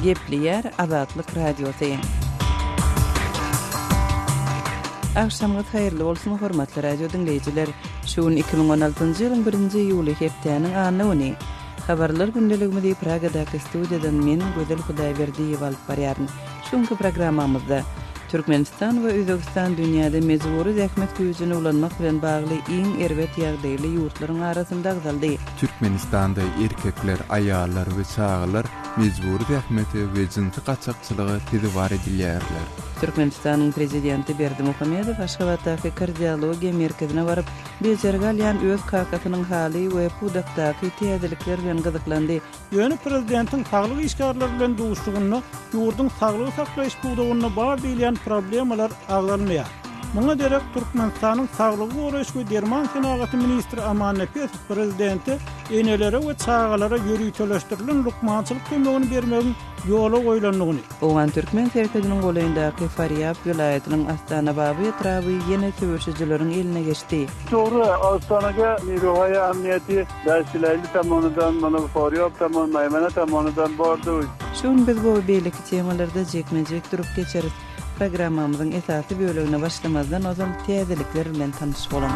Gepleýär Azatlyk Radiosy. Agşamyňyz haýyrly bolsun, hormatly radio diňleýjiler! Şu gün 2016-njy ýylyň birinji iýuly, hepdäniň anna güni. Habarlar gündeligimizi Pragadaky studiýadan men, Gözel Hudaýberdiýewa alyp barýaryn. Şu günki programmamyzda, Türkmenistan we Özbegistan dünýäde mejbury zähmet güýjüni ulanmak bilen bagly iň erbet ýagdaýly ýurtlaryň arasynda agzaldy. Türkmenistanda erkekler, aýallar we çagalar mejbury zähmete we jynsy gaçakçylyga sezewar edilýärler. Türkmenistanyň Prezidenti Berdimuhamedow Aşgabatdaky Kardiologiýa merkezine baryp, bejergi alýan öz kakasynyň haly we pudakdaky täzelikler bilen gyzyklandy. Ýöne prezidentiň saglyk işgärleri bilen duşuşygynda ýurduň saglygy saklaýyş pudagynda bar diýilýän problemalar agzalmaýar. Muňa derek Türkmenistanyň saglygy goraýyş we derman senagaty ministri Aman Nepesow prezidente enelere we çagalara ýöriteleşdirilen lukmançylyk kömegini bermegiň ýola goýlandygyny, Owgan-türkmen serhediniň golaýyndaky Farýab welaýatynyň Astana-Baby etraby ýene söweşijileriň eline geçdi. Dogry, Astanaga Niruhaýa amniýeti Daşileýli tomonydan, mana Farýab tomon, Maýmana tomonydan bardy. Şu gün biz bu we beýleki temalarda jikme-jik durup geçeris. Programmamyzyň esasy bölegine başlamazdan ozal täzelikler bilen tanyş boluň.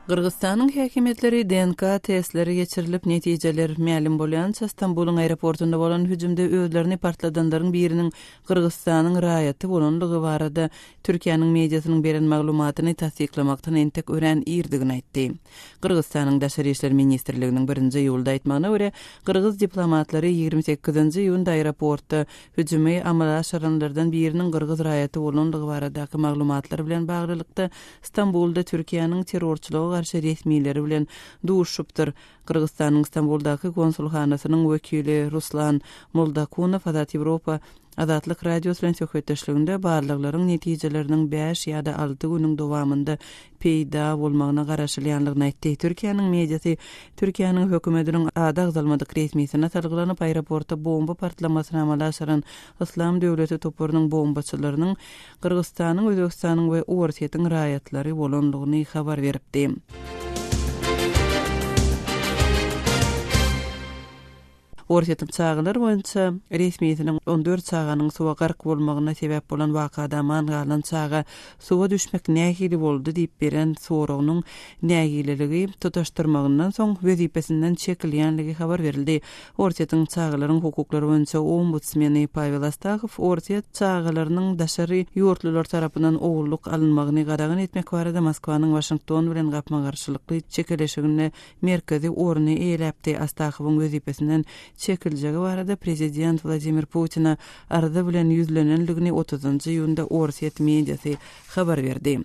Gyrgyzystanyň häkimiýetleri DNK testleri geçirilip, netijeler mälim bolýança Stambulyň aeroportunda bolan hüjümde özlerini partladanlaryň biriniň Gyrgyzystanyň raýaty bolandygy barada Türkiýäniň mediasynyň beren maglumatyny tassyklamakdan entek örän irdigini aýtdy. Gyrgyzystanyň Daşary işler ministrliginiň birinji iýulda aýtmagyna görä, gyrgyz diplomatlary 28-nji iýunda aeroportda hüjümi amala aşyranlardan biriniň gyrgyz raýaty bolandygy baradaky maglumatlar bilen baglylykda Stambulda Türkiýäniň terrorçylyga garşy resmileri bilen duşuşypdyr. Gyrgyzystanyň Stambuldaky konsulhanasynyň wekili Ruslan Moldakunow Azat Ýewropa Azatlyk Radiosy bilen söhbetdeşliginde barlaglaryň netijeleriniň bäş ýa-da alty günüň dowamynda peýda bolmagyna garaşylýandygyny aýtdy. Türkiýäniň mediasy Türkiýäniň hökümetiniň ady agzalmadyk resmisine salgylanyp, aeroportda bomba partlamasyny amala aşyran Yslam döwleti toparynyň bombaçylarynyň Gyrgyzystanyň, Özbegistanyň we Orsýetiň raýatlary bolandygyny habar beripdi. Orsýetiň çagalar boýunça resmisiniň 14 çaganyň suwa gark bolmagyna sebäp bolan wakada aman galan çaga suwa düşmek nähili boldy diýip beren soragynyň nägileligi tutaşdyrmagyndan soň wezipesinden çekilýänligi habar berildi. Orsýetiň çagalaryň hukuklary boýunça ombudsmeni Pawel Astahow orsýet çagalarynyň daşary ýurtlular tarapyndan ogullyk alynmagyny gadagan etmek barada Moskwanyň Waşington bilen gapma-garşylykly çekeleşiginde merkezi orny eýeläpdi. Astahowyň wezipesinden çekiljegi barada prezident Wladimir Putine arza bilen ýüzlenendigini otuzynjy iýunda orsýet mediasy habar berdi.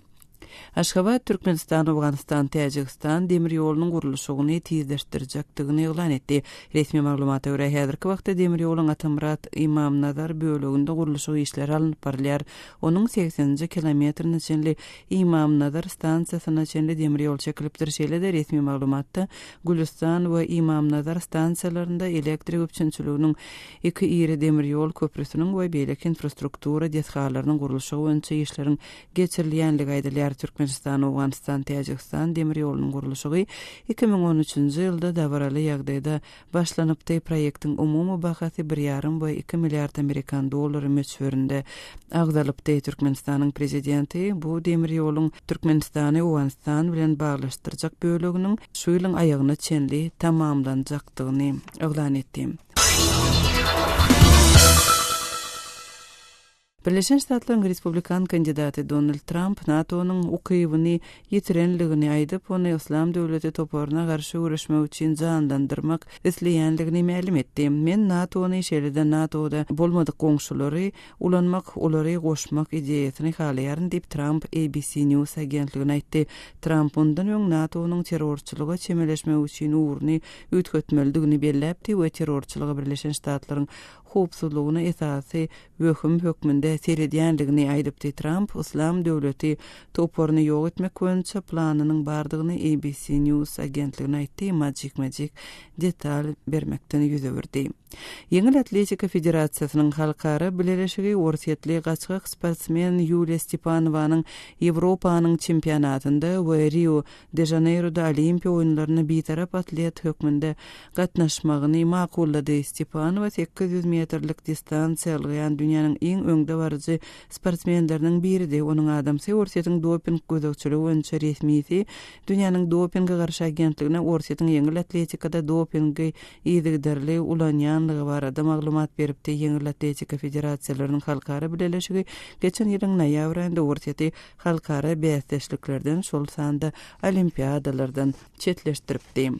Aşgabat Türkmenistan-Owganystan-Täjigistan demir ýolunyň gurluşygyny tizleşdirjekdigini yglan etdi. Resmi maglumata görä, häzirki wagtda demir ýoluň Atamyrat-Ymamnazar böleginde gurluşyk işleri alnyp barylýar. Onuň segseninji kilometrine çenli Ymamnazar stansiýasyna çenli demir ýol çekilipdir. Şeýle-de resmi maglumatda Gülüstan we Ymamnazar stansiýalarynda elektrik üpjünçiliginiň iki iri demir ýol köprüsiniň we beýleki infrastruktura desgalarynyň gurluşygy boýunça işleriň geçirilýänligi aýdylýar. Türkmenistan, Owganystan, Täjigistan demir ýolunyň gurluşygy 2013-nji ýylda dabaraly ýagdaýda başlanypdy. Proýektiň umumy bahasy bir ýarym we iki milliard amerikan dollary möçberinde agzalypdy. Türkmenistanyň Prezidenti bu demir ýoluň Türkmenistany Owganystan bilen baglaşdyrjak böleginiň şu ýylyň aýagyna çenli tamamlanjakdygyny yglan etdi. Birleşen Ştatlaryň respublikan kandidaty Donald Tramp NATO-nyň ukybyny ýitirenligini aýdyp, ony Yslam döwleti toparyna garşy göreşmek üçin janlandyrmak isleýänligini mälim etdi. Men NATO-ny, şeýle-de NATO-da bolmadyk goňşulary ulanmak, olary goşmak ideýasyny halaýaryn diýip, Tramp ABC News agentligine aýtdy. Tramp mundan öň NATO-nyň terrorçylyga çemeleşmek üçin ugruny üýtgetmelidigini belläpdi we terrorçylyga Birleşen Ştatlaryň howpsuzlygyna esasy wehim hökmünde. seredýändigini aýdypdy. Tramp Yslam döwleti toparyny ýok etmek boýunça planynyň bardygyny ABC News agentligine aýtdy, emma jikme-jik detal bermekden ýüz öwürdi. Ýeňil atletika federasiýasynyň halkara bileleşigi orsýetli gaçgak sportsmen Ýuliýa Stepanowanyň Ýewropanyň çempionatynda we Rio de Žaneýroda Olimpiýa oýunlaryna bitarap atlet hökmünde gatnaşmagyny makullady. Stepanowa 800 metrlik distansiýa ylgaýan dünýäniň iň öňdebaryjy sportsmenleriniň biridi. Onuň adamsy Orsýetiň doping gözegçiligi boýunça resmisi Dünýäniň dopinge garşy agentligine Orsýetiň ýeňil atletikada dopingi yzygiderli ulanýanlygy barada maglumat beripdi. Ýeňil atletika federasiýalarynyň halkara bileleşigi geçen ýylyň noýabr aýynda Orsýeti halkara bäsdeşliklerden, şol sanda olimpiadalardan çetleşdiripdi.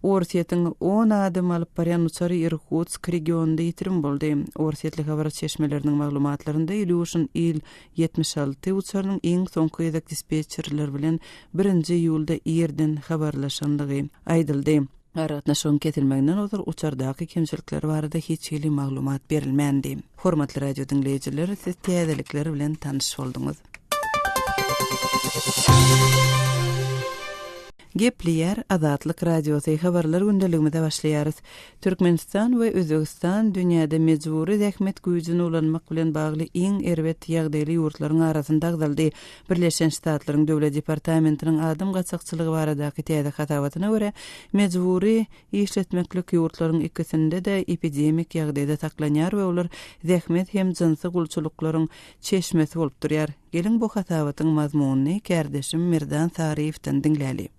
Orsýetiň on adam alyp barýan uçary Irkutsk regionynda ýitirim boldy. Orsýetli habar çeşmeleriniň maglumatlarynda Ilýuşin Il 76 uçarynyň iň soňky gezek dispetçerler bilen birinji iýulda irden habarlaşandygy aýdyldy. Aragatnaşygyň kesilmeginden ozal uçardaky kemçilikler barada hiç hili maglumat berilmändi. Hormatly radio diňleýjiler, siz täzelikler bilen tanyş bolduňyz. Gepleýär Azatlyk Radiosy, Habarlar gündeligimize başlaýarys. Türkmenistan we Özbegistan dünýäde mejbury zähmet güýjüni ulanmak bilen bagly iň erbet ýagdaýly ýurtlaryň arasynda agzaldy. Birleşen Ştatlaryň Döwlet departamentiniň adam gaçakçylygy baradaky täze hasabatyna görä, mejbury işletmeklik ýurtlaryň ikisinde-de epidemik ýagdaýda saklanýar we olar zähmet hem jynsy gulçulyklaryň çeşmesi bolup durýar. Geliň bu hasabatyň mazmunyny kärdeşim Merdan Saryýewden diňläli.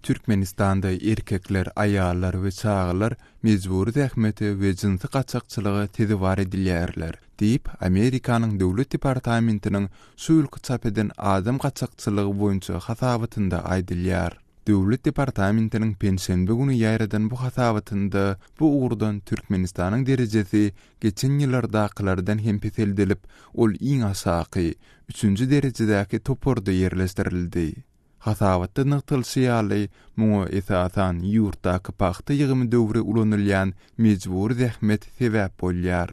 Türkmenistanda erkekler, aýallar we çagalar mejbury zähmete we jynsy gaçakçylyga sezewar edilýärler, diýip, Amerikanyň Döwlet departamentiniň şu ýylky çap eden adam gaçakçylygy boýunça hasabatynda aýdylýar. Döwlet departamentiniň penşenbe güni ýaýradan bu hasabatynda bu ugurdan Türkmenistanyň derejesi geçen ýyllardakylardan hem peseldilip, ol iň aşaky, üçünji derejedäki toparda ýerleşdirildi. Hasabatda nygtalyşy ýaly, muňa esasan ýurtdaky pagta ýygymy döwri ulanylýan mejbury zähmet sebäp bolýar.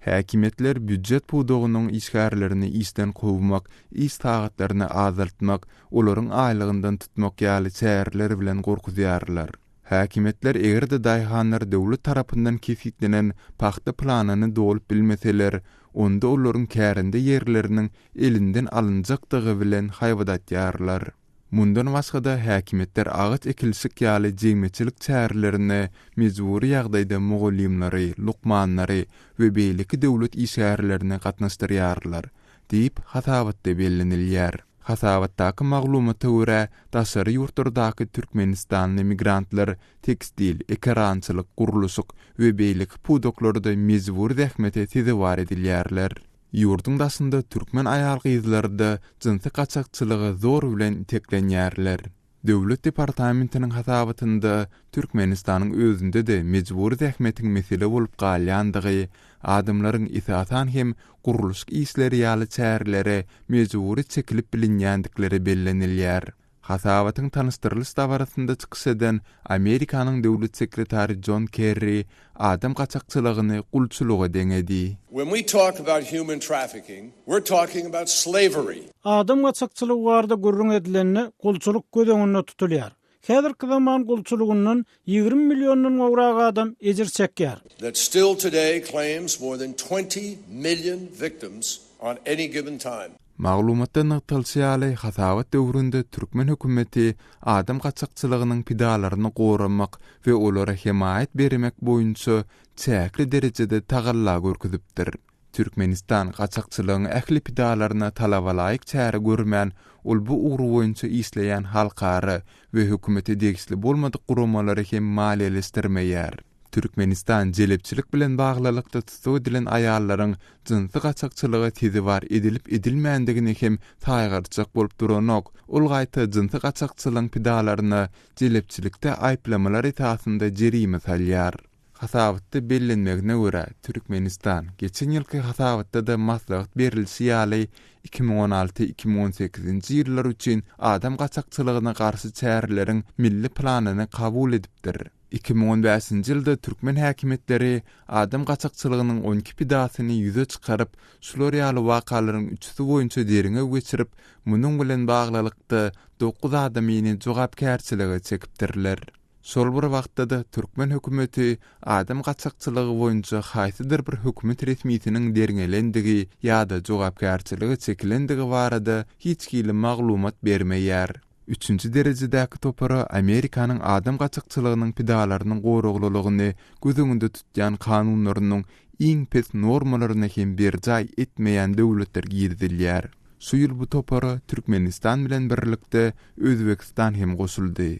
Häkimiýetler býujet pudagynyň işgärlerini işden kowmak, iş sagatlaryny azaltmak, olaryň aýlygyndan tutmak ýaly çäreler bilen gorkuzýarlar. Häkimiýetler eger-de daýhanlar döwlet tarapyndan kesgitlenen pagta planyny dolup bilmeseler, onda olaryň kärende ýerleriniň elinden alynjakdygy bilen haýbat atýarlar. Mundan başga-da, häkimiýetler agaç ekilişik ýaly jemgyýetçilik çärelerine mejbury ýagdaýda mugallymlary, lukmanlary we beýleki döwlet işgärlerini gatnaşdyrýarlar, diýip, hasabatda bellenilýär. Hasabatdaky maglumata görä, daşary ýurtlardaky türkmenistanly migrantlar tekstil, ekerançylyk, gurluşyk we beýleki pudaklarda mejbury zähmete sezewar edilýärler. Ýurduň daşynda türkmen aýal-gyzlary-da jynsy gaçakçylyga zor bilen iteklenýärler. Döwlet departamentiniň hasabatynda Türkmenistanyň özünde-de mejbury zähmetiň mesele bolup galýandygy, adamlaryň esasan hem gurluşyk işleri ýaly çärelere mejbury çekilip bilinýändikleri bellenilýär. Hasabatyň tanyşdyrylyş dabarasynda çykyş eden Amerikanyň döwlet sekretary Jon Kerri adam gaçakçylygyny gulçulyga deňedi. When we talk about human trafficking, we're talking about slavery. Adam gaçakçylygy barada gürrüň edilende, gulçulyk göz öňünde tutulýar. Häzirki zaman gulçulygyndan 20 milliondan gowrak adam ejir çekýär. That still today claims more than 20 million victims on any given time. Maglumatda nygtalyşy ýaly, hasabat döwründe türkmen hökümeti adam gaçakçylygynyň pidalaryny goramak we olara hemaýat bermek boýunça çäkli derejede tagalla görkezipdir. Türkmenistan gaçakçylygyň ähli pidalaryna talabalaýyk çäre görmän, ol bu ugur boýunça işleýän halkara we hökümete degişli bolmadyk guramalary hem maliýeleşdirmeýär. Türkmenistan jelepçilik bilen baglylykda tussag edilen aýallaryň jynsy gaçakçylyga sezewar edilip-edilmändigini hem saýgartjak bolup duranok, ol gaýta jynsy gaçakçylygyň pidalaryna jelepçilikde aýyplamalar esasynda jerime salýar. Hasabatda bellenmegine görä, Türkmenistan, geçen ýylky hasabatda-da maslahat berlişi ýaly, 2016, 2018-nji ýyllar üçin adam gaçakçylygyna garşy çäreleriň milli planyny kabul edipdir. 2015-nji ýylda türkmen häkimiýetleri adam gaçakçylygynyň 12 pidasyny ýüze çykaryp, şular ýaly wakalaryň üçüsi boýunça derňew geçirip, munuň bilen baglylykda dokuz adamyny jogapkärçilige çekipdirler. Şol bir wagtda-da türkmen hökümeti adam gaçakçylygy boýunça haýsydyr bir hökümet resmisiniň derňelendigi ýa-da jogapkärçilige çekilendigi barada hiç hili maglumat bermeýär. Üçünji derejedäki topara Amerikanyň adam gaçakçylygynyň pidalarynyň goraglylygyny göz öňünde tutýan kanunlarynyň iň pes normalaryny hem berjaý etmeýän döwletler girizilýär. Şu ýyl bu topara Türkmenistan bilen birlikde Özbegistan hem goşuldy.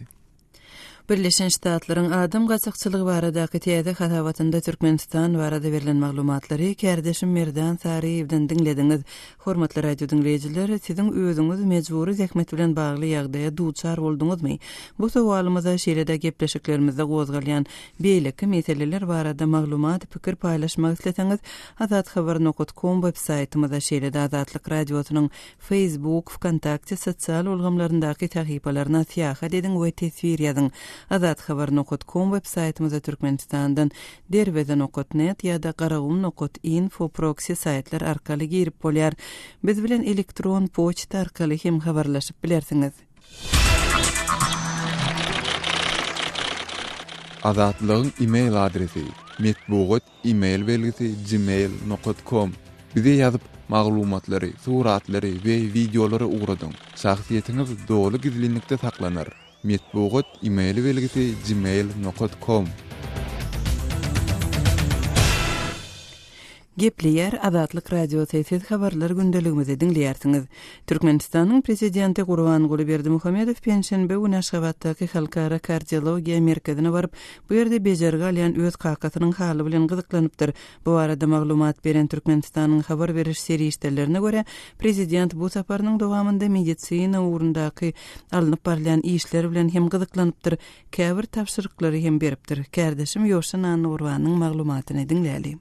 Birleşen Ştatlaryň adam gaçakçylygy baradaky täze hasabatynda Türkmenistan barada berlen maglumatlary kärdeşim Merdan Saryýewden diňlediňiz. Hormatly radio diňleýjiler, siziň özüňiz mejbury zähmet bilen bagly ýagdaýa duçar bolduňyzmy? Bu sowalymyza, şeýle-de gepleşiklerimizde gozgalýan beýleki meseleler barada maglumat, pikir paýlaşmak isleseňiz, azathabar nokat kom web saýtymyza, şeýle-de Azatlyk Radiosynyň Facebook, Wkontakte sosial ulgamlaryndaky sahypalaryna syýahat ediň we teswir ýazyň. Azathabar nokat kom web saýtymyza Türkmenistandan Derweze nokat net ýa-da Garagum nokat info proksi saýtlar arkaly girip bolýar. Biz bilen elektron poçta arkaly hem habarlaşyp bilersiňiz. Azatlygyň e-mail adresi, metbugat E-mail belgisi gmail nokat kom Bize ýazyp, maglumatlary, suratlary we wideolary ugradyň. Şahsyýetiňiz doly gizlinlikde saklanar. Metbugat E-mail belgisi gmail nokat kom. Gepleýär Azatlyk Radiosy, siz habarlar gündeligimizi diňleýärsiňiz. Türkmenistanyň Prezidenti Gurbanguly Berdimuhamedow penşenbe güni Aşgabatdaky Halkara kardiologiýa merkezine baryp, bu ýerde bejergi alýan öz kakasynyň haly bilen gyzyklanypdyr. Bu barada maglumat beren Türkmenistanyň habar beriş serişdelerine görä, prezident bu saparynyň dowamynda medisina ugrundaky alnyp barylýan işler bilen hem gyzyklanypdyr, käbir tabşyryklary hem beripdir. Kärdeşim Ýowşan Annagurbanyň maglumatyny diňläli.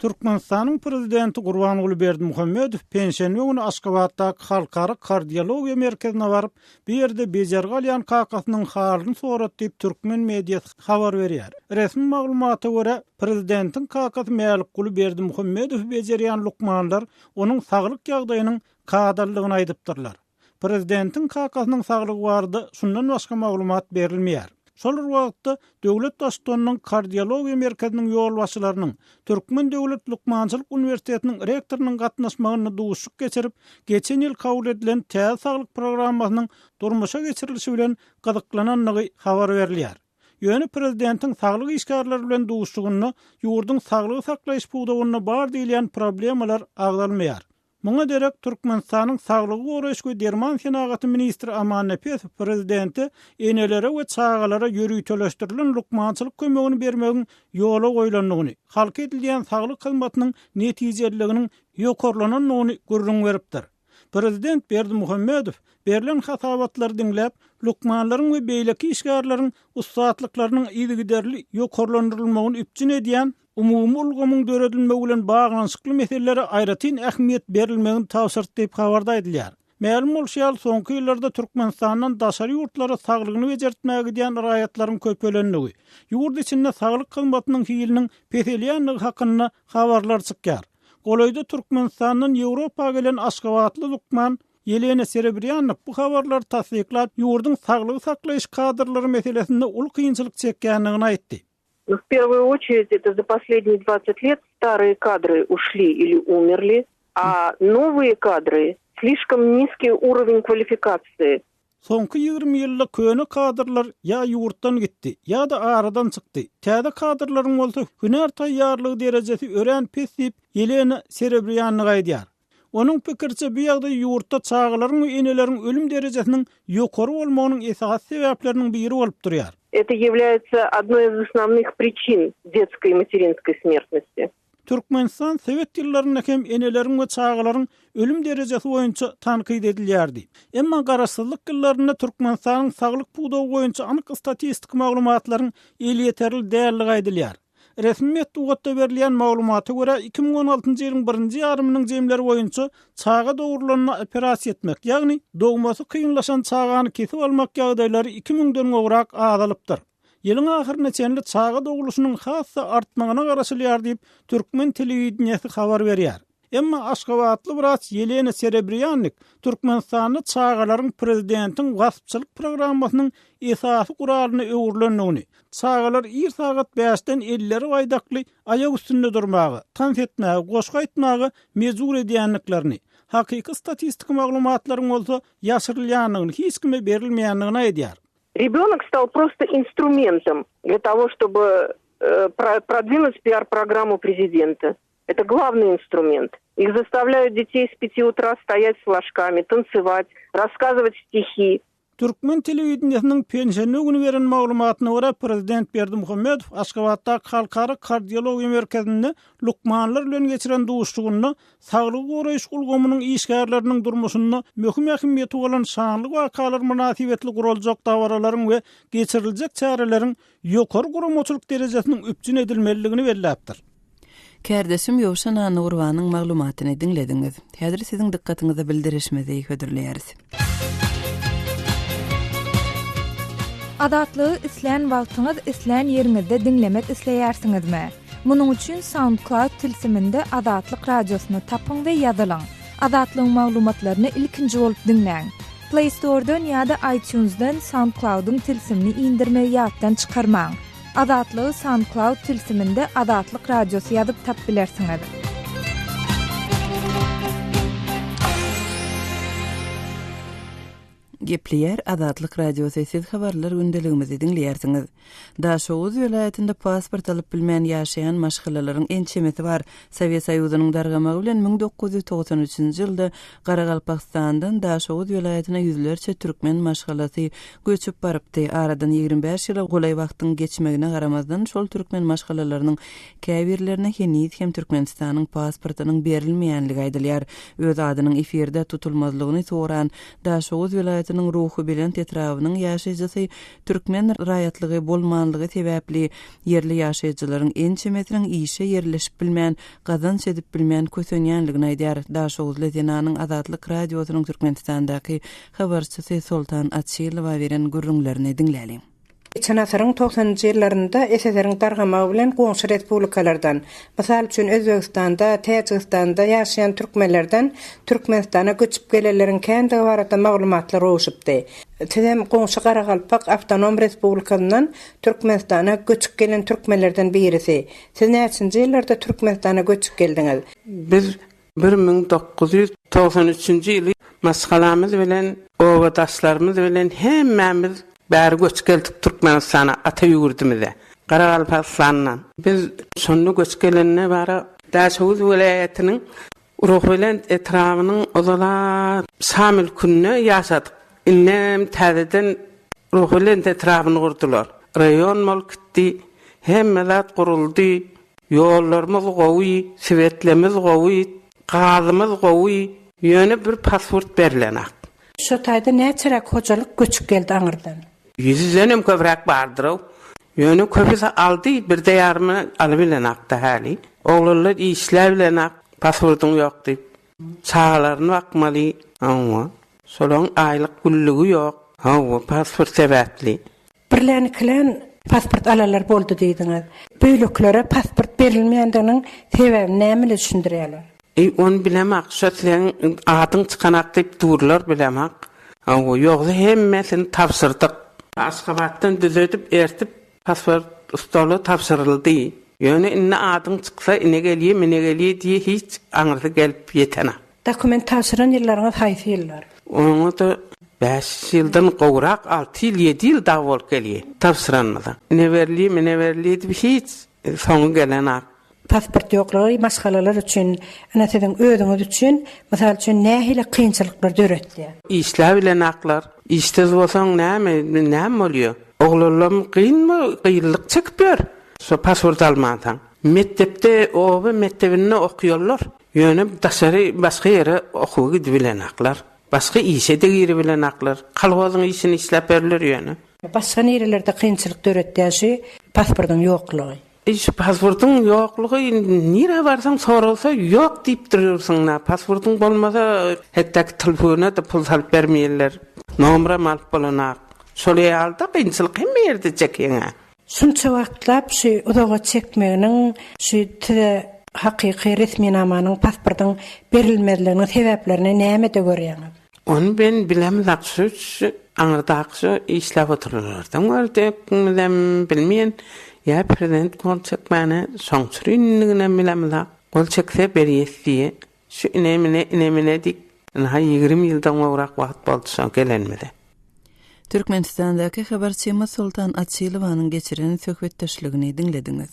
Türkmenistanyň Prezidenti Gurbanguly Berdimuhamedow penşenbe güni Aşgabatdaky Halkara kardiologiýa merkezine baryp, bu ýerde bejergi alýan kakasynyň halyny sorady diýip, türkmen mediasy habar berýär. Resmi maglumata görä, prezidentiň kakasy Mälikguly Berdimuhamedowy bejerýän lukmanlar onuň saglyk ýagdaýynyň kadalydygyny aýdypdyrlar. Prezidentiň kakasynyň saglygy barada şundan başga maglumat berilmeýär. Şol bir wagtda, döwlet Baştutanynyň Kardiologiýa merkeziniň ýolbaşçylarynyň, Türkmen döwlet lukmançylyk uniwersitetiniň rektorynyň gatnaşmagynda duşuşyk geçirip, geçen ýyl kabul edilen täze saglyk programmasynyň durmuşa geçirilişi bilen gyzyklanandygy habar berilýär. Ýöne prezidentiň saglyk işgärleri bilen duşuşygynda ýurduň saglygy saklaýyş pudagynda bar diýilýän problemalar agzalmaýar. Muňa derek Türkmenistanyň Saglygy goraýyş we derman senagaty ministri Aman Nepesow prezidente enelere we çagalara ýöriteleşdirilen lukmançylyk kömegini bermegiň ýola goýlandygyny, halka edilýän saglyk hyzmatynyň netijeliliginiň ýokarlanandygyny gürrüň beripdir. Prezident Berdimuhamedow berlen hasabatlary diňläp, lukmanlaryň we beýleki işgärleriň ussatlyklarynyň yzygiderli ýokarlandyrylmagyny üpjün edýän umumy ulgamyň döredilmegi bilen baglanyşykly meselelere aýratyn ähmiýet berilmegini tabşyrdy diýip, habarda aýdylýar. Mälim bolşy ýaly, soňky ýyllarda Türkmenistandan daşary ýurtlara saglygyny bejertmäge gidýän raýatlaryň köpelendigi, ýurt içinde saglyk hyzmatynyň hiliniň peselýändigi hakynda habarlar çykýar. Golaýda Türkmenistandan Ýewropa gelen aşgabatly lukman Ýelena Serebrýannik bu habarlary tassyklap, ýurduň saglygy saklaýyş kadrlary meselesinde uly kynçylyk çekýändigini aýtdy. W первую очередь это за последние 20 лет старые кадры ушли или умерли, а новые кадры слишком низкий уровень квалификации. Soňky 20 ýylda köne kadrlar ýa ýurtdan gitdi, ýa-da aradan çykdy. Täze kadrlaryň bolsa hünär taýýarlygy derejesi örän pes diýip, Ýelena Serebrýannik aýdýar. Onuň pikiriçe, bu ýagdaý ýurtda çagalaryň we eneleriň ölüm derejesiniň ýokary bolmagynyň esasy sebäpleriniň biri bolup durýar. Это является одной из основных причин детской и материнской смертности. Türkmenistan sowet ýyllarynda hem eneleriň we çagalaryň ölüm derejesi boýunça tankyt edilýärdi. Emma garaşsyzlyk ýyllarynda Türkmenistanyň saglyk pudagy boýunça anyk statistik maglumatlaryň elýeterli däldigi aýdylýar. Resmi metbugatda berilýän maglumata görä, 2016-njy ýylyň birinji ýarymynyň jemleri boýunça çaga dogrulanda operasiýa etmek, ýagny dogmasy kynlaşan çagany kesip almak ýagdaýlary iki müňden gowrak azalypdyr. Ýylyň ahyryna çenli çaga dogluşynyň has-da artmagyna garaşylýar diýip, türkmen telewideniýesi habar berýär. Emma aşgabatly wraç Ýelena Serebrýannik Türkmenistanda çagalaryň prezidentiň waspçylyk programmasynyň esasy guralyna öwrülendigini, çagalar ir sagat bäşden elleri baýdakly aýak üstünde durmaga, tans etmäge, goşgy aýtmaga mejbur edýändiklerini, hakyky statistiki maglumatlaryň bolsa ýaşyrylýandygyny, hiç kime berilmeýändigini aýdýar. Ребенок стал просто инструментом для того, чтобы э, продвинуть пиар-программу президента. Это главный инструмент. Их заставляют детей с пяти утра стоять с флажками, танцевать, рассказывать стихи. Türkmen telewideniýesiniň penşenbe güni beren maglumatyna görä, prezident Berdimuhamedow Aşgabatdaky Halkara kardiologiýa merkezinde lukmanlar bilen geçiren duşuşygynda saglygy goraýyş ulgamynyň işgärleriniň durmuşynda möhüm ähmiýeti bolan şanly wakalar mynasybetli guraljak dabaralaryň we geçiriljek çäreleriň ýokary guramaçylyk derejesiniň üpjün edilmelidigini belläpdir. Kärdeşim Ýowşan Annagurbanyň maglumatyny diňlediňiz. Häzir siziň dykgatyňyza bildirişimizi hödürleýäris. Azatlygy islän wagtyňyz, islän ýeriňizde diňlemek isleýärsiňizmi? Munuň üçin SoundCloud tilsiminde Azatlyk Radiosyny tapyň we ýazylyň. Azatlygyň maglumatlaryny ilkinji bolup diňläň. Play Store-dan ýa-da iTunes-dan SoundCloud-yň tilsimini indirmegi ýatdan çykarmaň. Azatlygy SoundCloud tilsiminde Azatlyk Radiosy ýazyp tap bilersiňiz. Gepleýär Azatlyk Radiosy siz habarlar gündeligimizi diňleýärsiňiz. Daşoguz welaýatynda pasport alyp bilmän ýaşaýan maşgalalaryň ençemesi bar. Sowet Soýuzynyň dargamagy bilen 1993-nji ýylda Garagalpagystandan Daşoguz welaýatyna ýüzlerçe türkmen maşgalasy göçüp barypdy. Aradan 25 ýyla golaý wagtyň geçmegine garamazdan, şol türkmen maşgalalarynyň käbirlerine heniz hem Türkmenistanyň pasportynyň berilmeýänligi aýdylýar. Öz adynyň efirde tutulmazlygyny soran Daşoguz welaýatynyň Ruhubelent etrabynyň ýaşaýjysy türkmen raýatlygy bolmanlygy sebäpli ýerli ýaşaýjylaryň ençemesiniň işe ýerleşip bilmän, gazanç edip bilmän kösenýänligini aýdýar. Daşoguzly zenanyň Azatlyk Radiosynyň Türkmenistandaky habarçysy Soltan Açylowa beren gürrüňlerini diňläliň. Geçen asyryň togsanynjy ýyllarynda SSR-iň dargamagy bilen goňşy respublikalardan, mysal üçin, Özbegistanda, Täjigistanda ýaşaýan türkmenlerden Türkmenistana göçüp gelenleriň kändigi barada maglumatlar gowşupdy. Sizem goňşy Garagalpak awtonom respublikasyndan Türkmenistana göçüp gelen türkmenlerden birisi. Siz näçinji ýyllarda Türkmenistana göçüp geldiňiz? Biz 1993-nji ýyly maşgalamyz bilen, obadaşlarymyz bilen hemmämiz bäri göçüp geldik Türkmenistana, ata ýurdumyza, Garagalpagystandan. Biz şonda göçüp gelende bara Daşoguz welaýatynyň Ruhubelent etrabynyň ozala Şa mülkünde ýaşadyk. Indem täzeden Ruhubelent etrabyny gurdular. Raýon bolup gitdi. Hemme zat guruldy. Ýollarymyz gowy, swetlerimiz gowy, gazymyz gowy, ýöne bir pasport berlenak. Şo taýda näçeräk hojalyk göçüp geldi aňyrdan? Ýüzdenem köpräk bardyrow. Ýöne köpüsi aldy, birde ýarymy alybilenakda häli. Oglanlar işläbilenak, pasportyň ýok diýip. Çagalaryny bakmaly. Hawa. Şolaň aýlyk günlügi ýok. Hawa, pasport sebäpli. Birlän-ikilän pasport alanlar boldy diýdiňiz. Beýlekilere pasport berilmeýändiginiň sebäbini näme bilen düşündirýärler? Eý ony bilemak şo seň adyň çykanak diýip durlar bilemak. Hawa ýogsa hemmesini tabşyrdyk. Aşgabatdan düzedip ertip pasport stola tabşyryldy. Ýöne indi adyň çyksa ine gelýe mine gelýe diýe hiç aňyrsy gelip ýetenak. Dokument tabşyran ýyllaryňyz haýsy ýyllar? Oňa-da bäş ýyldan gowrak, alty ýyl, ýedi ýyl dagy bolup gelýär tabşyranymyza. Ine berilýär, mine berilýär diýip hiç soňy gelenak. Pasport ýoklugy maşgalalar üçin, ine siziň özüňiz üçin, mysal üçin, nähili kynçylyklar döretýär? Işläbilenaklar. Işsiz bolsaň näme, näme bolýar? Oglanlam kynmy, kynlyk çekip ýör şo pasport almansoň. Mekdepde, oba mekdebinde okýarlar. Ýöne daşary başga ýere okuwa gidibilenaklar. Başga işe-de giribilenaklar. Kolhozyň işini işläp berler ýöne. Başga nirelerde kynçylyk döretýär şu pasportyň ýoklugy? Eý şu pasportyň ýoklugy indi nirä barsaň soralsa ýok diýip durýursyň-da. Pasportyň bolmasa hetdaki tilfona-da pul salyp bermeýärler. Nomeram alyp bolanak. Şol ýaly-da kynçylyk hemme ýerde çekýäň-ä. Şunça wagtlap şu uzaga çekmeginiň şu size hakyky resminamanyň pasportyň berilmezliginiň sebäplerini nämede görýäňiz? Ony men bilemzok şu şu aňyrdaky şu işläp oturanlardan gördükmizem bilmeýän ýa prezident gol çekmäne şoň üçindiginem bilemzok. Gol çekse berýäs diýe. Şu ine-mine ine-mine diýip ynha 20 ýyldan gowrak wagt boldy şo gelenimize. Türkmenistandaky habarçymyz Soltan Açylowanyň geçiren söhbetdeşligini diňlediňiz.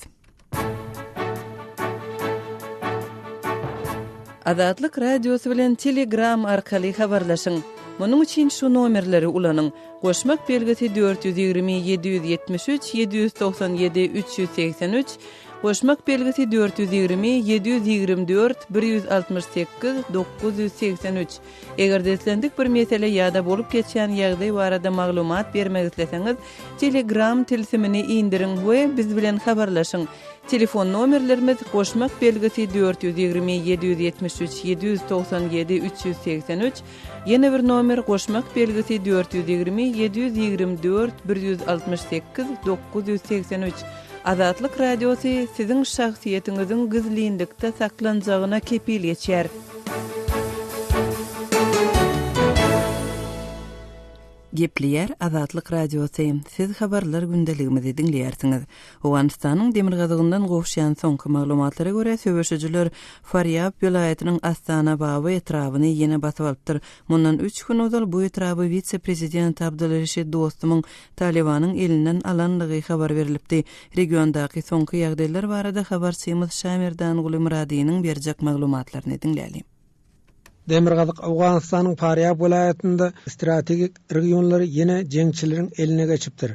Azatlyk Radiosy bilen Telegram arkaly habarlaşyň! Munuň üçin şu nomerleri ulanyň, goşmak belgisi 420 773 797 383, goşmak belgisi 420 724 168 983. Eger-de islendik bir mesele ýa-da bolup geçýän ýagdaý barada maglumat bermek isleseňiz, Telegram tilsimini indiriň we biz bilen habarlaşyň. Telefon nomerlerimiz, goşmak belgisi 420 773 797 383, ýene bir nomer goşmak belgisi 420 724 168 983. Azatlyk Radiosy siziň şahsyýetiňiziň gizlinlikde saklanjagyna kepil geçýär. Gepleýär Azatlyk Radiosy, Siz habarlar gündeligimizi diňleýärsiňiz. Owganystanyň demirgazygyndan gowuşýan soňky maglumatlara görä, söweşijiler Farýab welaýatynyň Astana-Baba etrabyny ýene basyp alypdyr. Mundan üç gün ozal bu etraby wise-prezident Abdul Reşid Dostumyň Talybanyň elinden alanlygy habar berlipdi. Regiondaky soňky ýagdaýlar barada habarçymyz Şamerdanguly Myradynyň berjek maglumatlaryny diňläliň. Demirgazyk Owganystanyň Farýab welaýatynda strategik regionlary ýene jeňçileriň eline geçipdir.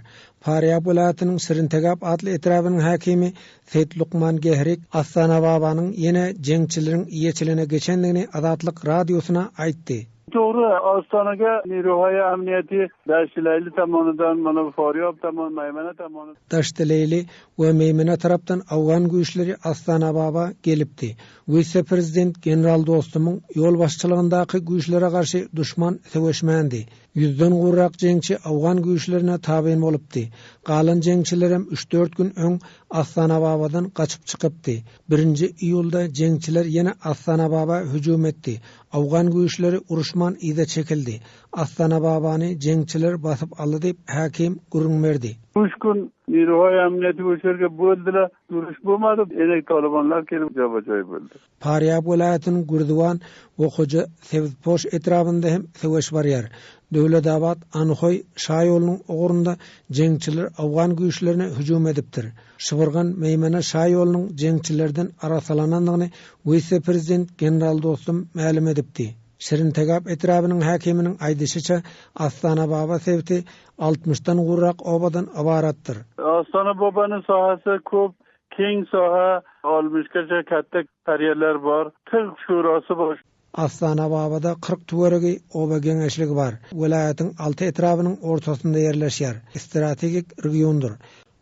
Farýab welaýatynyň Şirintegap atly etrabynyň häkimi Seýit Lukman Gehrik Astanababanyň ýene jeňçileriň eýeçiligine geçendigini Azatlyk Radiosyna aýtdy. Dogry, Astanaga Niruhaýa amniýeti Daştileýli tomonidan, mana Farýab tomon, Maýmena tomoni. Daştileýli we Meýmene tarapdan awgan güýçleri Astanababa gelipdi. Wise-prezident general Dostumyň ýolbaşçylygyndaky güýçlere garşy duşman söweşmändi. Ýüzden gowrak jeňçi awgan güýçlerine tabyn bolupdy. Galan jeňçilerem üç-dört gün öň Astanababadan gaçyp çykypdy. Birinji iýulda jeňçiler ýene Astanababa hüjüm etdi. Awgan güýçleri uruşman yza çekildi. Astanababany jeňçiler basyp aldy diýip, häkim gürrüň berdi. Üç gün Niruhaý amniýeti oşerge böldüler. Uruş bolmady, enek talybanlar gelip jaba-jaý boldy. Farýab welaýatynyň Gürziwan we Hoja Sebzpoş etrabynda hem söweş barýar. Döwletabat, Anhoý şaýolunyň ugrunda jeňçiler awgan güýçlerine hüjüm edipdir. Şybyrgan, Meýmene şaýolunyň jeňçilerden arassalanandygyny wise-prezident general Dostum mälim edipdi. Şirintegap etrabynyň häkiminiň aýdyşyça, Astanababa sebiti altmyşdan gowrak obadan ybaratdyr. Astanababanyň sahasy köp, keň saha, altmyşgaça katta karýerler bar, 40 şurasy bar. Astanababada 40 töweregi oba geňeşligi bar. Welaýatyň alty etrabynyň ortasynda ýerleşýär. Strategik regiondyr.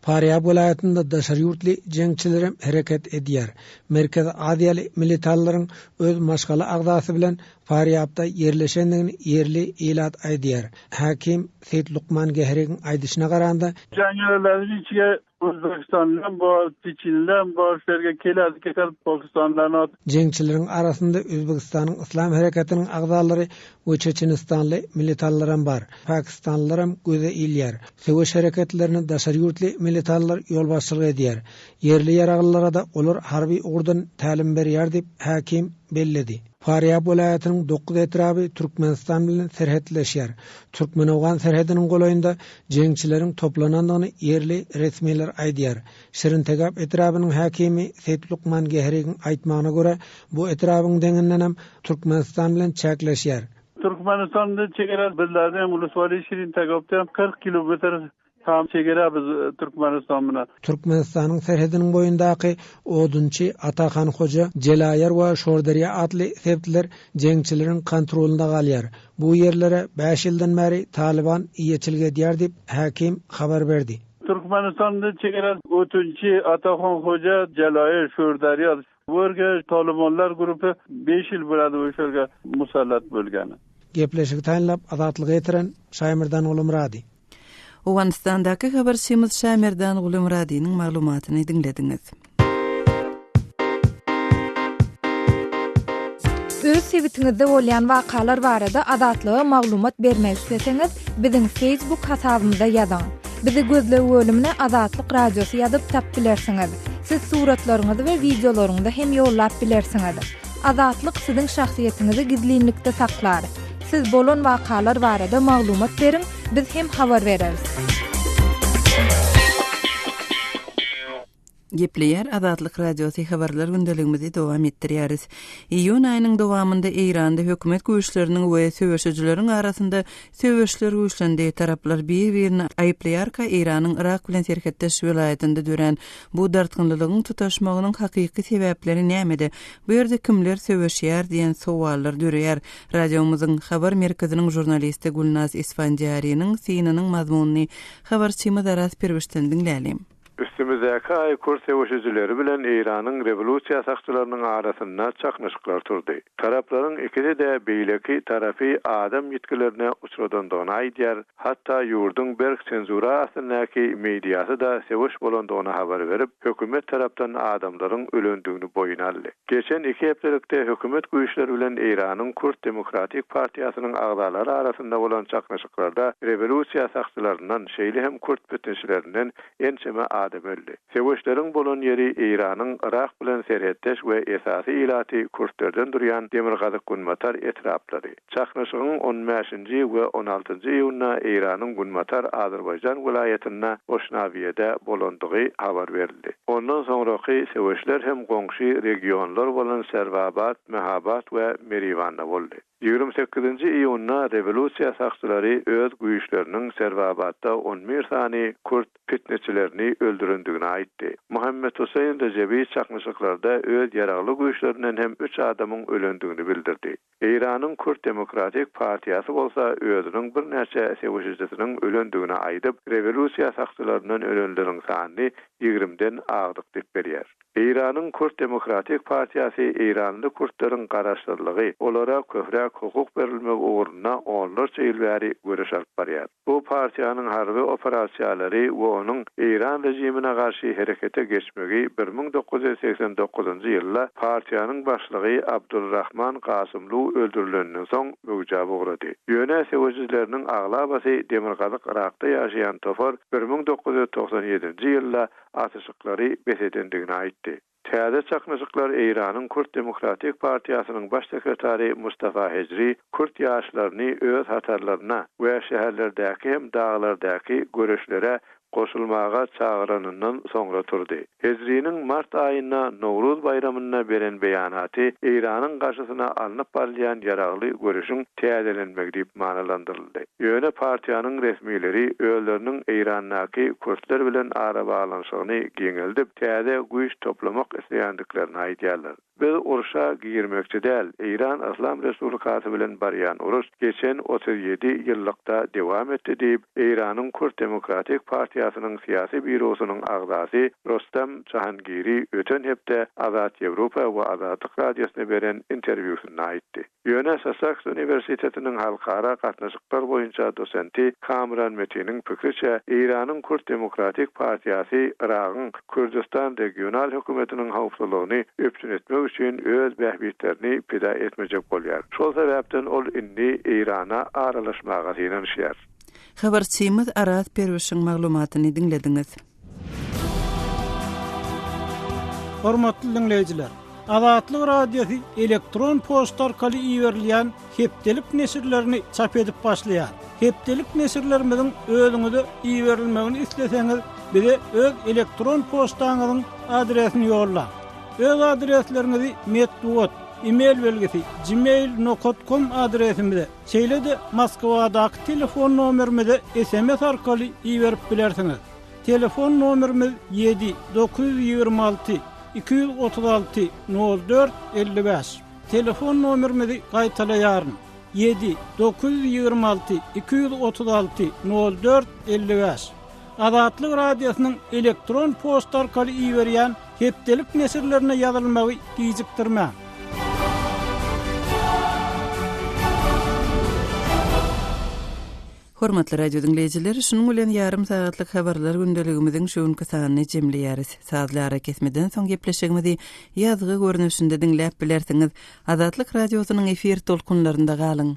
Farýab welaýatynda daşary ýurtly jeňçilerem hereket edýär. Merkezi Aziýaly militanlaryň öz maşgala agzasy bilen Farýabda ýerleşendigini ýerli ilat aýdýar. Häkim Seýit Lukman Gehrigiň aýdyşyna garanda, Jeňňeleleriň içige Özbegistanlyam bar, çeçenlem bar, şu ýerge keledi ketedi pakistanlylarny. Jeňçileriň arasynda Özbegistanyň Yslam hereketiniň agzalary we çeçenistanly militanlaram bar. Pakistanlylaram göze ilýär. Söweş hereketlerine daşary ýurtly militanlar ýolbaşçylyk edýär. Ýerli ýaraglylara-da olar harby ugurdan tälim berýär diýip, häkim belledi. Farýab welaýatynyň dokuz etraby Türkmenistan bilen serhetleşýär. Türkmen-owgan serhediniň golaýynda jeňçileriň toplanandygyny ýerli resmiler aýdýar. Şirintegap etrabynyň häkimi Seýit Lukman Gehrigiň aýtmagyna görä, bu etrabyň deňindenem Türkmenistan bilen çäkleşýär. Türkmenistanda çegara bizlerden hem Uluswali Şirintegapda hem 40 kilometr tam çegara biz Türkmenistan bilen. Türkmenistanyň serhediniň boýundaky Odunçy, Atahan hoja, Jelaýar we Şorderýa atly sebitler jeňçileriň kontrolynda galýar. Bu ýerlere bäş ýyldan bäri Talyban eýeçilik edýär diýip, häkim habar berdi. Türkmenistanda çegara Otunçy, Atahon Hoja, Jalaýyr, Şurdarýa bu ýerge Talybanlar grupy beş ýyl bolady oş ýerge musallat bolgany. Gepleşigi taýynlap Azatlyga ýetiren Şaýmerdan Gulumyrady. Owganystandaky habarçymyz Şamerdan Gulumyradynyň maglumatyny diňlediňiz. Öz sebitiňizde bolýan wakalar barada Azatlyga maglumat bermek isleseňiz, biziň Facebook hasabymyza ýazyň. Bizi gözleg bölümine Azatlyk Radiosy ýazyp tap bilersiňiz. Siz suratlaryňyzy we wideolaryňyzy hem ýollap bilersiňiz. Azatlyk siziň şahsyýetiňizi gizlinlikde saklar. Siz bolan wakalar barada maglumat beriň, biz hem habar bereris. Gepleýär Azatlyk Radiosy habarlar gündeligimizi dowam etdirýäris. Iýun aýynyň dowamynda Eýranda hökümet güýçleriniň we söweşijileriň arasynda söweşler güýçlendi. Taraplar bir-birini aýyplaýarka Eýranyň Yrak bilen serhetdeş welaýatynda dörän bu dartgynlylygyň tutaşmagynyň hakyky sebäpleri nämede? Bu ýerde kimler söweşýär diýen sowallar döreýär. Radiomyzyň habar merkeziniň žurnalisti Gülnaz Isfandiýariniň synynyň mazmunyny habarçymyz Araz Pirwişden diňläliň. Üstümizdäki aý kürt söweşijileri bilen Eýranyň rewolýusiýa sakçylarynyň arasynda çaknyşyklar turdy. Taraplaryň ikisi-de beýleki tarapy adam ýitgilerine uçradandygyny aýdýar, hatda ýurduň berk senzura astyndaky mediasy-da söweş bolandygyny habar berip, hökümet tarapdan adamlaryň ölendigini boýun aldy. Geçen iki hepdelikde hökümet güýçleri bilen Eýranyň Kürt demokratik partiýasynyň agzalary arasynda bolan çaknyşyklarda rewolýusiýa sakçylaryndan, şeýle hem kürt pitneçilerinden ençeme adam öldi. Söweşleriň bolan ýeri Eýranyň Yrak bilen serhetdeş we esasy ilaty kürtlerden durýan demirgazyk-günbatar etraplary. Çaknyşygyň on bäşinji we on altynjy iýunda Eýranyň Günbatar Azerbaýjan welaýatynda Oşnawiýede bolandygy habar berildi. Ondan soňraky söweşler hem goňşy regionlar bolan Serwabat, Mehabat we Meriwanda boldy. 28-nji iýunda rewolýusiýa sakçylary öz güýçleriniň Serwabatda on bir sany kürt pitneçilerini öldürendigini aýtdy. Muhammet Huseýn Rejebi çaknyşyklarda öz ýaragly güýçlerinden hem üç adamyň ölendigini bildirdi. Eýranyň Kürt demokratik partiýasy bolsa özüniň birnäçe söweşijisiniň ölendigini aýdyp, rewolýusiýa sakçylaryndan ölenleriň sanyny ýigrimden agdyk diýip berýär. Eýranyň Kürt demokratik partiýasy eýranly kürtleriň garaşsyzlygy, olara köpräk hukuk berilmegi ugrunda onlarça ýyl bäri göreş alyp barýar. Bu partiýanyň harby operasiýalary we onuň Eýran režimine garşy herekete geçmegi 1989-njy ýylda partiýanyň başlygy Abdulrahman Gasymlu öldürilenden soň möwjäp ugrady. Ýöne söweşijileriniň aglabasy demirgazyk Yrakda ýaşaýan topar 1997-nji ýylda atyşyklary bes edendigini aýtdy. Täze çaknyşyklar Eýranyň Kürt demokratik partiýasynyň baş sekretary Mustafa Hejri kürt ýaşlaryny öz hatarlaryna we şäherlerdäki hem daglardaky göreşlere goşulmaga çagyranyndan soňra turdy. Hejriniň mart aýynda Nowruz baýramynda beren beýanaty Eýranyň garşysyna alnyp barylýan ýaragly göreşiň täzelenmegi diýip manylandyryldy. Ýöne partiýanyň resmileri özleriniň Eýrandaky kürtler bilen arabaglanyşygyny giňeldip, täze güýç toplamak isleýändiklerini aýdýarlar. Biz urşa girmekçi däl, Eýran Yslam Respublikasy bilen barýan uruş geçen 37 ýyllykda dewam etdi diýip, Eýranyň Kürt demokratik partiýasynyň syýasy býurosynyň agzasy Rostam Jahangiri öten hepde Azat Ýewropa we Azatlyk Radiosyna beren interwýusynda aýtdy. Ýöne Sassaks uniwersitetiniň halkara gatnaşyklar boýunça dosenti Kamran Metiniň pikriçe, Eýranyň Kürt demokratik partiýasy Yragyň Kürdüstan regional hökümetiniň howpsuzlygyny üpjün etmek üçin öz bähbitlerini pida etmejek bolýar. Şol sebäpden ol indi Eýrana aralaşmaga synanyşýar. Habarçymyz Araz Perwişiň maglumatyny diňlediňiz. Hormatly diňleýjiler! Azatlyk Radiosy elektron poçta arkaly iberilýän hepdelik neşirlerini çap edip başlaýar. Hepdelik neşirlerimiziň özüňize iberilmegini isleseňiz, bize öz elektron poçtaňyzyň adresini ýollaň. Öz adresleriňizi metbugat, e-mail belgisi, gmail nokat kom adresimize, şeýle-de Moskwadaky telefon nomerimize sms arkaly iberip bilersiňiz. Telefon nomerimiz ýedi, 926 236 04 55. Telefon nomerimizi gaýtalaýaryn, ýedi, 926 236 04 55. Azatlyk Radiosynyň elektron poçta arkaly iberýän hepdelik neşirlerine ýazylmagy gijikdirmäň. Hormatly radio diňleýjiler, şunuň bilen ýarym sagatlyk habarlar gündeligimiziň şu günki sanyny jemleýäris. Sazly arakesmeden soň gepleşigimizi ýazgy görnüşinde diňläp bilersiňiz. Azatlyk Radiosynyň efir tolkunlarynda galyň!